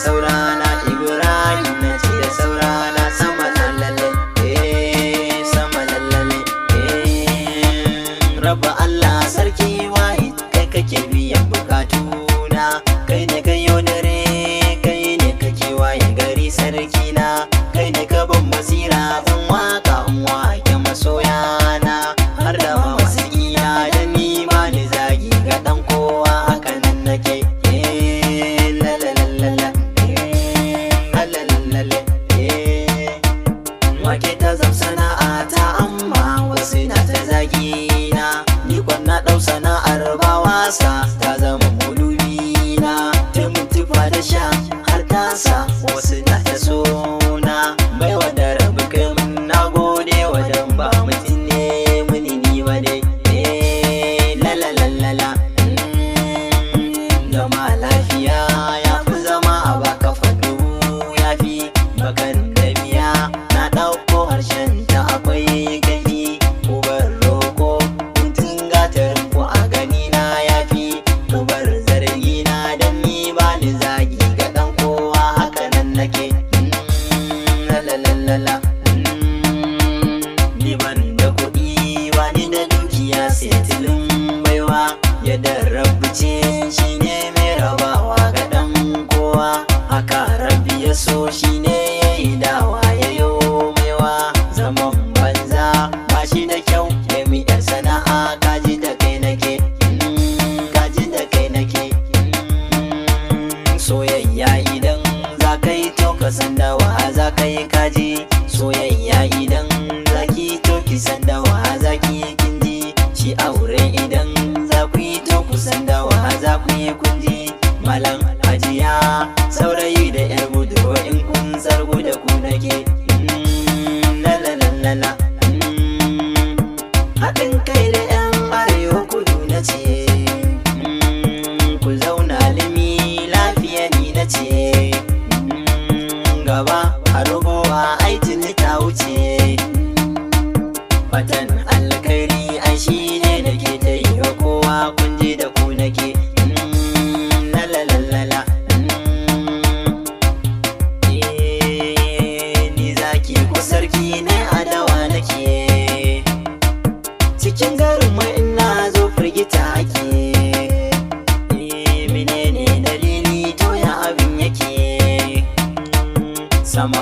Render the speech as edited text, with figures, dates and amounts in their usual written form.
Saurana Ibrahim na ce da saurana. Sama lallale, eh, sama lallale, eh. Raba Allah sarki wahid, kai kake biyan bukatuna. Kai ne kai yo dare, kai ne kake waye gari, sarki na. Kai ne ka ban basira in waka, in wake masoyana har da ma wasu iya da ni ba ni zagi ga dan kowa, haka nan nake. Eh, la la la la la, eh, la la la la, eh. Wake ta zam sana'a ta, amma wasu na ta zagi na. Ni kwan na ɗau sana'ar ba wasa, ta zama mulubi na. Ta tufa da sha har tasa, wasu na ta sona. Bai wa da rabu kai mun, na gode wa dan ba mutum ne muni ni ba dai. Eh, la la la la la. Zama lafiya ya fi zama a baka fadu, ya fi bakan da biya. Na ɗauko harshen ta akwai kaifi. Ubar roko mutum gatarin ku a gani na ya fi. Ubar zargi na dan ni ba ni zagi ga ɗan kowa, haka nan nake. La la la la la. Ni ban da kuɗi ba ni da dukiya, sai tilin baiwa. Yadda Rabbi ce shine mai rabawa ga ɗan kowa. Haka Rabbi ya so, shine ya yi dawa ya yo maiwa. Zaman banza ba shi da kyau, nemi yar sana'a. Kaji da kai nake, kaji da kai nake. Soyayya idan za ka yi to ka san da wa za ka yi, kaji. Soyayya idan za ki to ki san da wa za ki yi, kin ji. Shi aure idan za ku yi to ku san da wa za ku yi, kun ji. Malam, hajiya, saurayi da yar budurwa, in kun zargo da ku nake. La la la la la. Haɗin kai da 'yan arewa kudu na ce, ku zauna limi lafiya ni na ce. Gaba a rubowa ai tuni ta wuce. Fatan alkhairi ai shi ne da ke ta yi wa kowa, kun ji da ku nake. La la la la la. Eh, ni zaki ko sarki ne adawa nake. Cikin garin mu ina zo firgita ake. Eh, menene dalili? To ya abin yake? Sama.